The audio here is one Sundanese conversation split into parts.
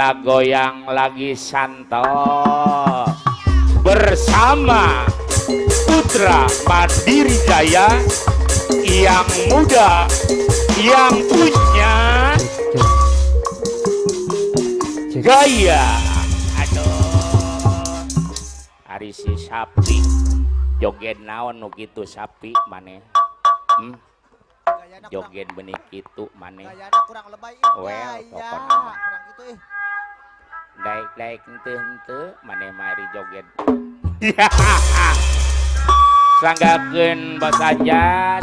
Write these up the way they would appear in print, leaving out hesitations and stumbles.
Kita goyang lagi santo bersama Putra Mandiri Jaya yang muda, yang punya gaya. Aduh, ari si sapi joget naon nu kitu sapi maneh? Joget benih kitu maneh. Gayana kurang lebay ih. Well, gaya. Pokona mah. Kurang gitu ih. Daek-daek henteu henteu maneh mari joget. Sanggakeun Bos Anjas.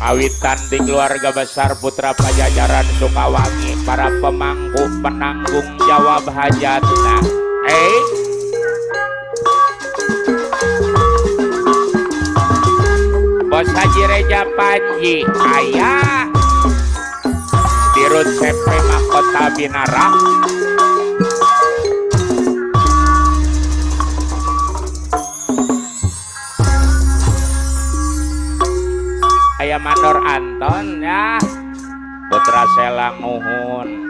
Awitan di keluarga besar Putra Pajajaran Sukawangi, para pemangku penanggung jawab hajatna. Bos Haji Reja Panji aya Dirut CP Mahkota Binara. Aya Mandor Anton ya, Putra Selang Nuhun,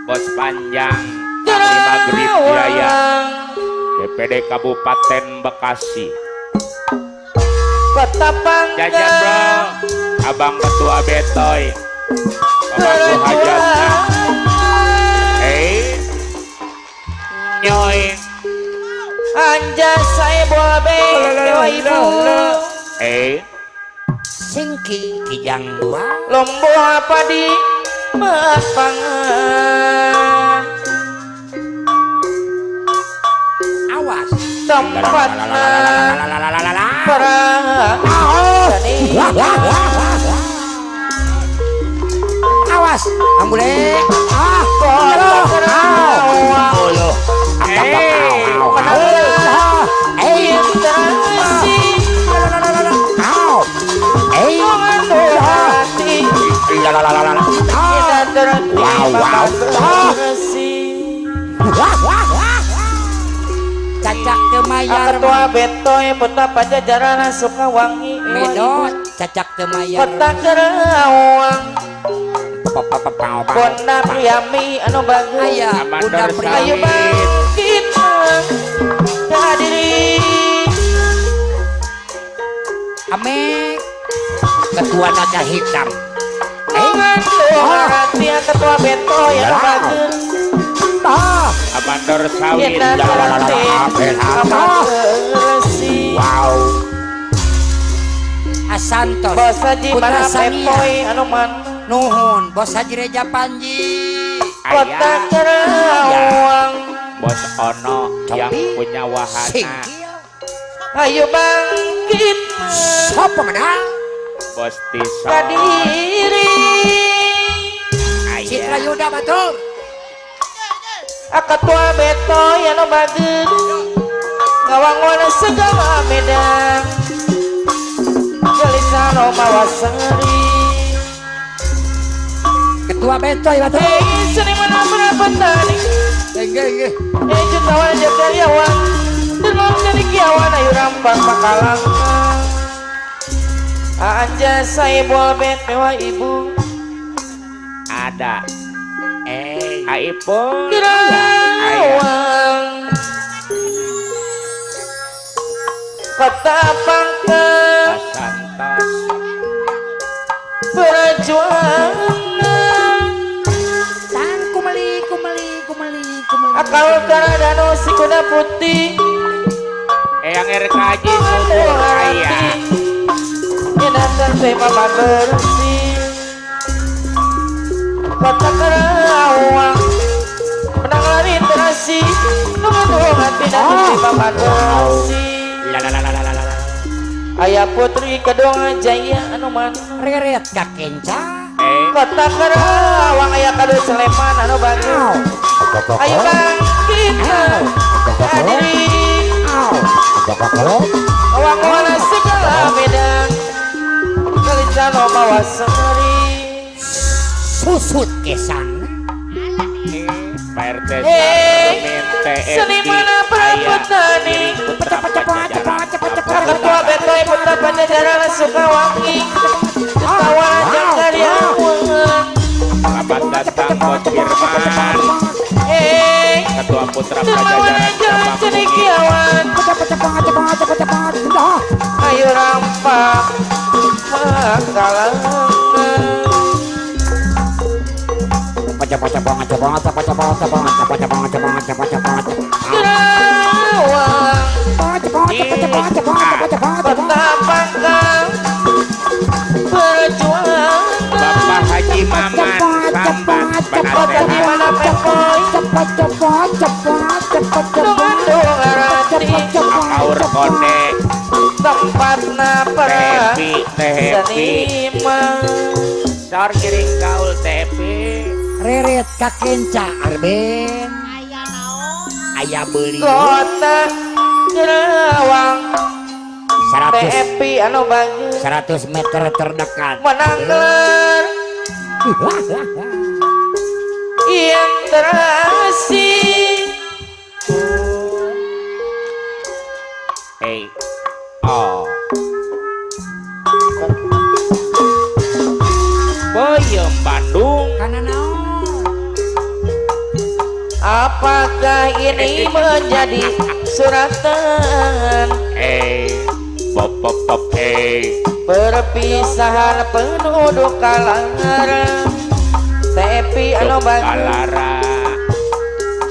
Bos Panjang Panglima Grip Jaya DPD Kabupaten Bekasi. Kota Jajan bro, Abang Ketua Betoy, pemangku hajatna. Nyoy Anjas saya bola dewa ibu. Singki kijang dua Lombo apa di lapangan. Awas tempatna para awas ambule ah Kota Kerawang. Wow, wow. Cacak temayar Ketua Betoy Putra Pajajaran Sukawangi Medot cacak temayar Kota Kerawang. Bunda Priyami anu bagus. Aya Bunda Priyami. Ayo bangkit kadiri. Amek Ketua Naga Hitam. Ketua Betoy anu bagus. Amandor Sawit. Wow. Asantos. Bos Haji Putra Sania. Betoy anu man. Nuhun Bos Haji Reja Panji. Kota Kerawang. Bos Ono yang punya wahana. Singkil. Ayo bangkit. Sopo menang? Bos Tison. Kadiri. Citra Yuda batur. Ketua Betoy anu bagus. Ngawangun segala medan. Gelisah Mawasari. Ketua Betoy batur. Seniman para petani. Jutawan jakaryawan. Dermawan cendekiawan ayo rampang pakalangan. Anja saibol bet mewah ibu. Ada. Aipun. Kerawang. Kota Pangkep. Santos. Perjuangan. Tan kumeli kumeli kumeli kumeli. Akal karadano si kuda putih. Eyang RKJ subur aya. Inatan tema bersih. Kota Kerawang. Menang lari terasi. Nunggu hati nanti tema bersih. Ayah Putri Kedong Jaya anu man. Reret kakenca. Kota Kerawang ayah kado Sleman anu bagus. Ayo bangkit kadiri. Kawangan segala medan. Kelicano Mawasari. Susut kesana. Pak RT Sarmin TNI seniman para petani. Ketua Betoy Putra Pajajaran Sukawangi. Jutawan jakaryawan. Selamat datang Bos Firman, Ketua Putra Pajajaran Cabang Cendekiawan. Ayo rampak makalangan. Kerawang betapakah perjuangan. Bapak Haji Maman Sambat penasehat. Akaur Konde tempatna para seniman. Sor kiring gaul Tepi Reret ka kenca Arben aya naon aya beuli kota Kerawang Tepi anu bangun 100 meter terdekat menang gelar yang terasing. Hey, oh, Boyem Bandung. Karena naon? Apakah ini menjadi suratan? Pop pop pop Perpisahan penduduk Kalara. Tepi anu Kalara.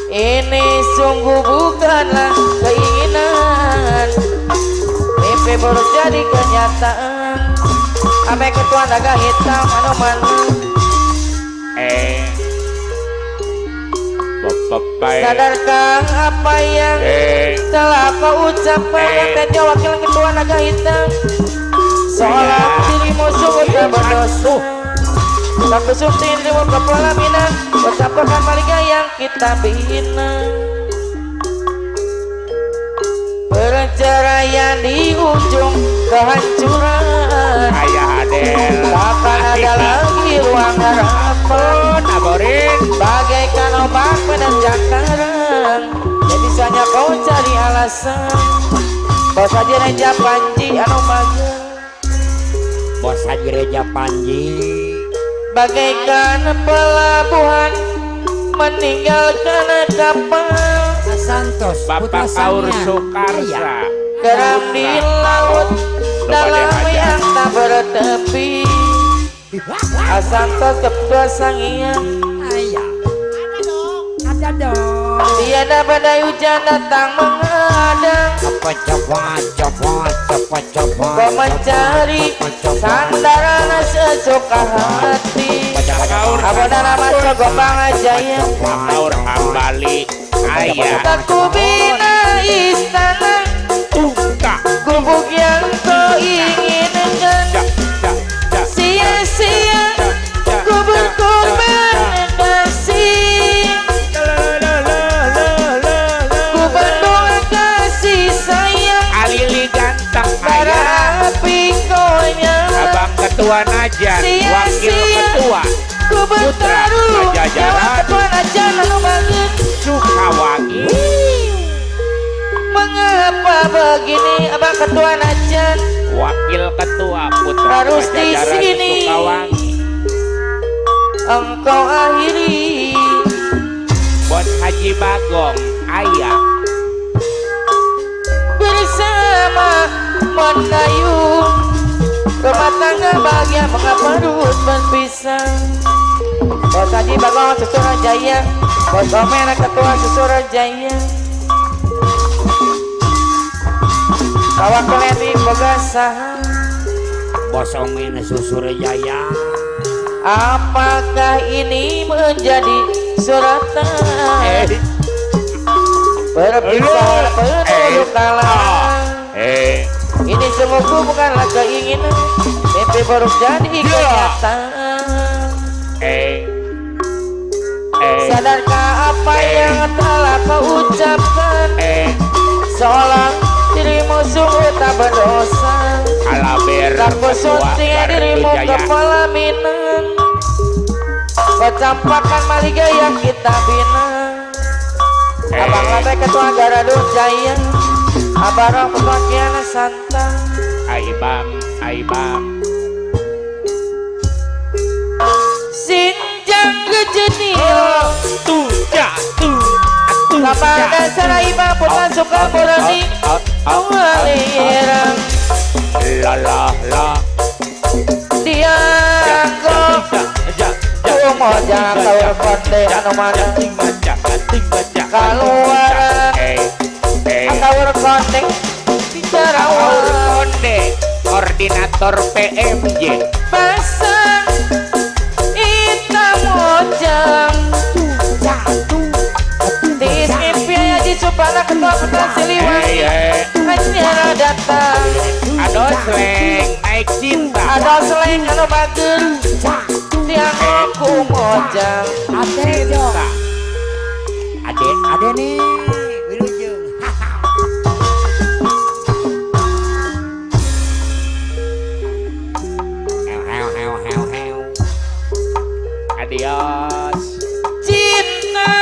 Ini sungguh bukanlah keinginan. Mimpi buruk jadi kenyataan. Ame ketua naga hitam anu mana. Sadarkah apa yang telah kau ucapkan? Katanya wakil ketua naga hitam. Seolah dirimu sungguh tak berdosa. Tak bersunting dirimu ke pelaminan. Betapa maliga yang kita bina. Perceraian di ujung kehancuran. Ayah Adel. Takkan ada lagi ruang harapan. Bagaikan ombak menerjang karang. Jadi bisanya kau cari alasan. Bos Haji Reja Panji anu bager. Bos Haji Reja Panji. Bagaikan pelabuhan meninggalkan kapal. Santos Bapak Kaur Sukarsa. Geram di laut dalam yang tak bertepi. Santos ketua Sangiang. Ada dong. Ada dong. Tiada badai hujan datang menghadang. Kau mencari sandaran sesuka hati. Abodana maco gombang jaya. Kaur Hambali ayah. Tak kubina istana gubuk yang kau inginkan. Sia-sia ku berkorban kasih. Ku berdoa kasih sayang. Alili ganteng bara ayah. Api kau nyala. Abang Ketua Najan, Wakil Ketua ku Putra bertaruh Pajajaran Ketua Najan anu banget Sukawangi. Mengapa begini Abang Ketua Najan? Wakil Ketua Putra harus di Pajajaran sini. Sukawangi. Engkau akhiri. Bos Haji Bagong ayah. Bersama mendayung rumah tangga bahagia. Mengapa harus berpisah? Bos Haji Bagong Susurajaya. Bos Omen Ketua Susurajaya. Kawak Keleti boga saha. Bos Omen Susurajaya. Apakah ini menjadi suratan? Perpisahan penduduk kalah. Ini sungguh bukanlah keinginan. Mimpi buruk jadi kenyataan. Sadarkah apa yang telah kau ucapkan? Seolah dirimu sungguh tak berdosa. Alaber Tak bersunting dirimu ke pelaminan. Kau campakkan maliga yang kita bina. Abang Labe Ketua Garadun Jaya. Abang Ketua Kiana Santa. Aibam, Aibam. Sinja Tiang gejenil tuh jatuh Lapangan Saraiba Putra Sukamurani Walirang la la la Dianggo Kumoja kaur konde anu mana Kaluar kaur konde bicara kaur konde koordinator PMJ Pasang hitam mojang Supana ketua putra Siliwangi hanya datang ado seleng naik cinta ado seleng anu bager tiang aku mojang ade ade ade nih wilujeng heo heo heo heo adios cinta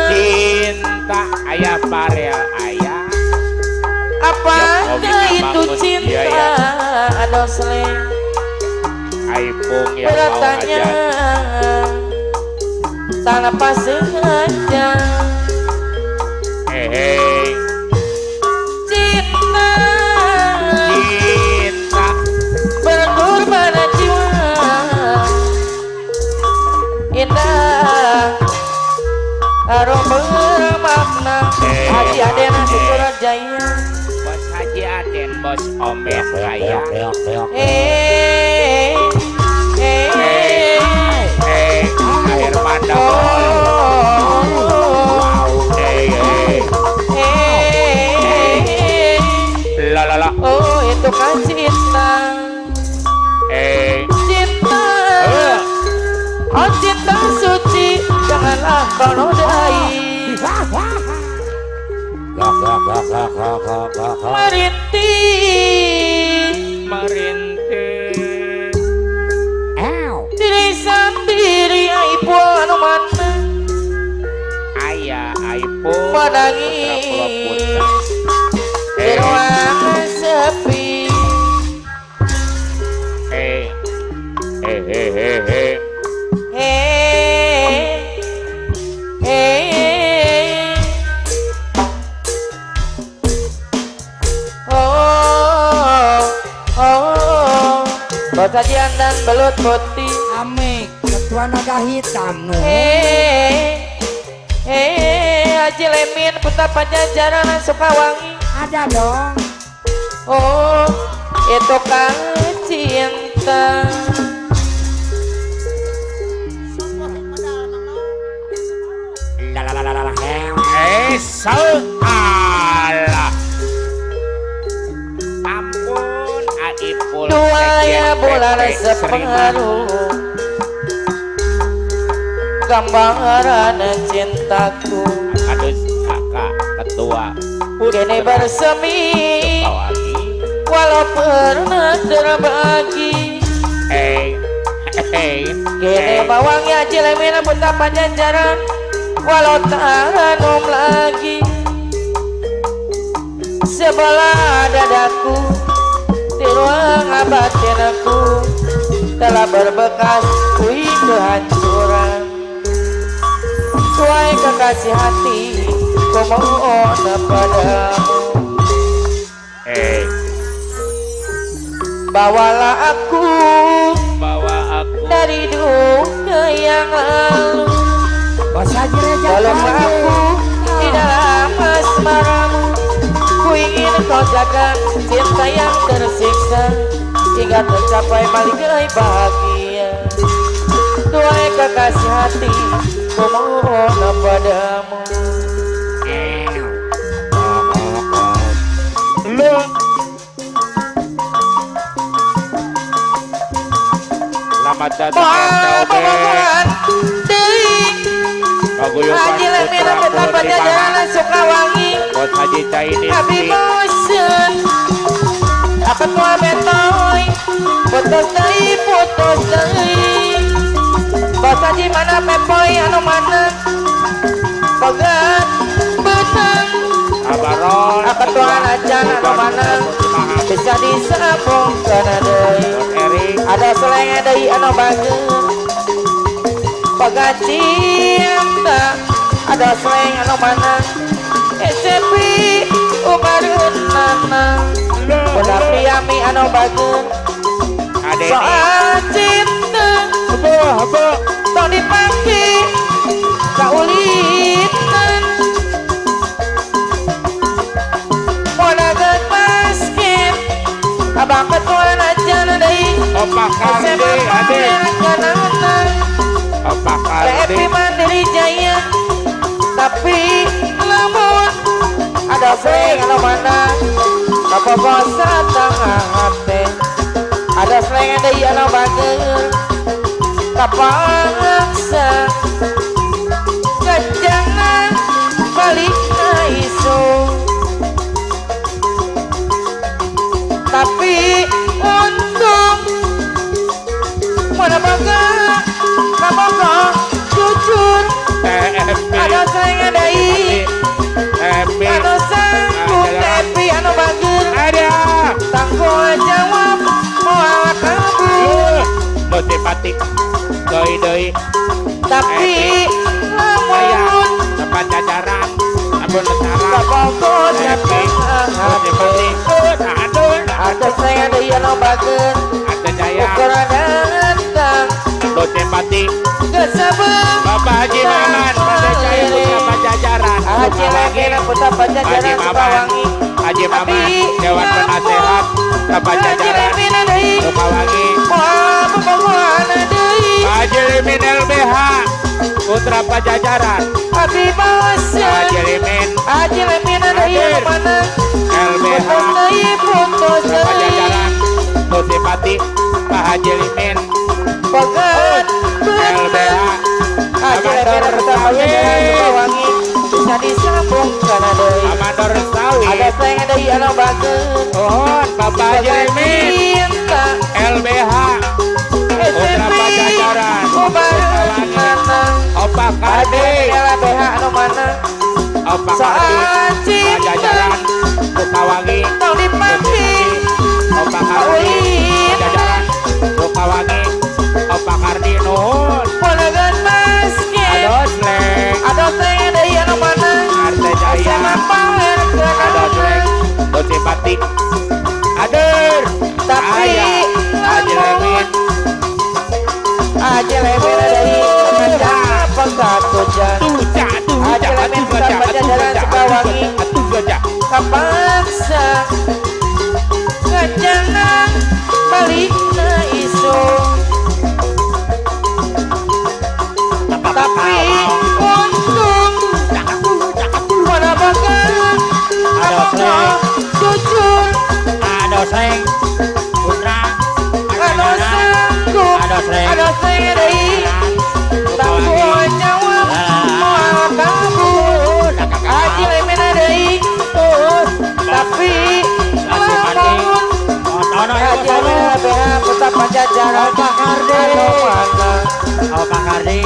cinta ayah parel ayah apakah itu cinta ado seleng aipung yang bertanya tanpa sengaja cinta cinta berkorban jiwa indah harum bermakna Haji Aden Surajaya Bos Haji Aden Bos Omet saya akhir pandang la la la oh itu kan cinta cinta oh cinta suci janganlah kau nodai merintih merintih diri sendiri aipu anu mana ayah aipu menangis di ruangan sepi oh sajian dan belut putih amik ketua naga hitam nu Haji Lemin putra Pajajaran Sukawangi ada dong oh itu kan cinta la la la la la salah ampun Aipul dua ya bulan separuh gambaran cintaku aduh kakak ketua kini bersemi walau pernah terbagi kini bawangnya Cilemina putra Pajajaran walau tak hanum lagi sebelah dadaku di ruang batinku telah berbekas kui kehancuran tuai kekasih hati ku mohon padamu bawalah aku bawa aku dari dunia yang lalu tolonglah aku di dalam asmaramu ku ingin kau jaga cinta yang tersiksa hingga tercapai maligai bahagia tuai kekasih hati ku mohon padamu selamat datang Haji Lemina Putra Pajajaran Sukawangi Bos Haji Chinese Abi bosen Ketua Betoy putus deui Bos Haji mana Pepoy anu mana Bogan benang Abaron Ketua Acan anu mana bisa disambungkeun deui ada seleng deui anu bageun Pagacinta ada slang anu mana SMP ubareunana Boda priami anu bageun soal cinta tong dipake kaulitan Monagan basket abang ketua aja deui Opa Kardi ade Opa Kardi Happy Mandiri Jaya tapi lamun ada slang anu mana kapogosa tengah hate ada slang deui anu bageun kapaksa jangan balik na isu tapi untung mana bangga kabogo jujur ada slang deui anu sanggup tepi anu bager ada tanggung jawab moal kabur motivasi doi doi tapi lamun Pajajaran ampun tentara kabogo motivasi ada slang deui anu bager ada jaya ukuran datang motivasi kesebab Bapak Haji Maman Pada Jaya Putra Pajajaran Haji Maman Putra Pajajaran Sukawangi Haji Maman Dewan Penasehat Pajajaran Sukawangi Haji Limin LBH Putra Pajajaran Haji Limin Haji Limin LBH Putra Pajajaran Musipati Pak Haji Limin LBH Haji Limin Putra Pajajaran Sukawangi bisa disambung karena deui Amador Sawi ada slang deui anu bageun mohon Bapak Haji Limin LBH Putra Pajajaran Sukawangi Opa Kardi LBH anu mana Opa Kardi Pajajaran Sukawangi tong dipake Opa Kardi Pajajaran Sukawangi Opa Kardi nuhun Ponagan basket ada slang deui anu mana Arte Jaya ada slang Bocipati ader tapi Haji Lemin Haji Lemin deui pengkatujan Haji Lemin Putra Pajajaran Sukawangi kapaksa ngajangan balik na isu tapi untung mana bakal ada jujur ada slang putra anu sanggup ada slang deui tanggung jawab moal kabur Haji Lemin deui tapi lamun Haji Lemin LBH Putra Pajajaran anu mana Opa Kardi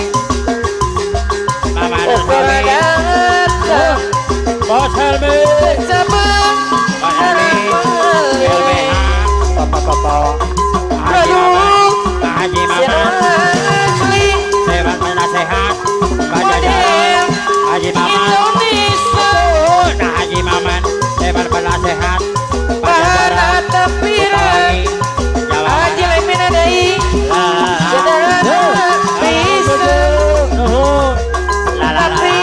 Bos Helmi Bos Helmi LBH Bapak-bapak Haji Maman Dewan Penasehat Pajajaran Haji Maman Haji Maman Dewan Penasehat Pajajaran Sukawangi Haji Lemin deui sederhana bisa tapi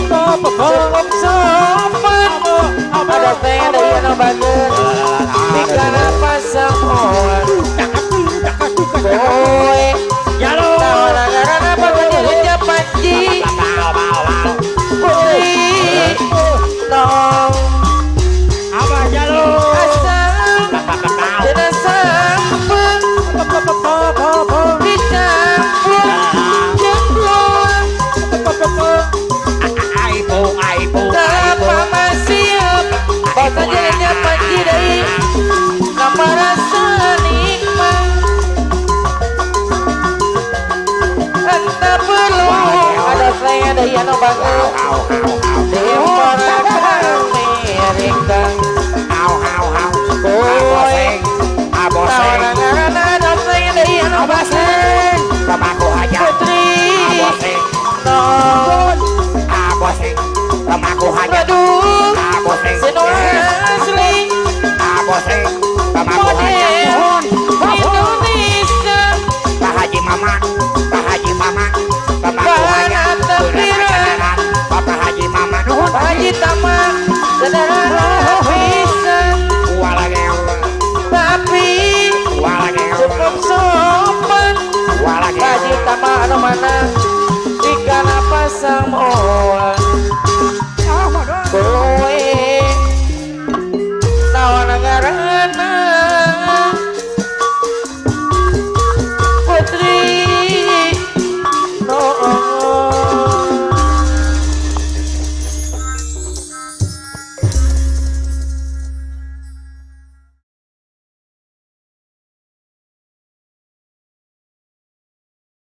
cukup sopan ada teh deui anu bageun mikana pasamuan kowe tawana ngaranna pagajeun panji putri tong Abah Jalo asal dina sampeu dicampur jeung gula Kelapa siap Pajajarannya panji deui nama rasa nikmat entah perlu ada slang deui anu bageun di Amerika kowe tawana ngaranna ada slang deui anu bageun Putri Pamangku hajat. Produk Aboseng. seno asli Aboseng. Pamangku hajat. model Nuhun. Indonesia. Pak Haji Maman, Pak Haji Maman, pemangku hajat. Bahan tepiran. Bapak Haji Maman, nuhun. Pak Haji Tama sederhana pisan, Walageo, tapi walageo, cukup sopan. Walageo. Pak Haji Tama anu mana dikana pasang moal.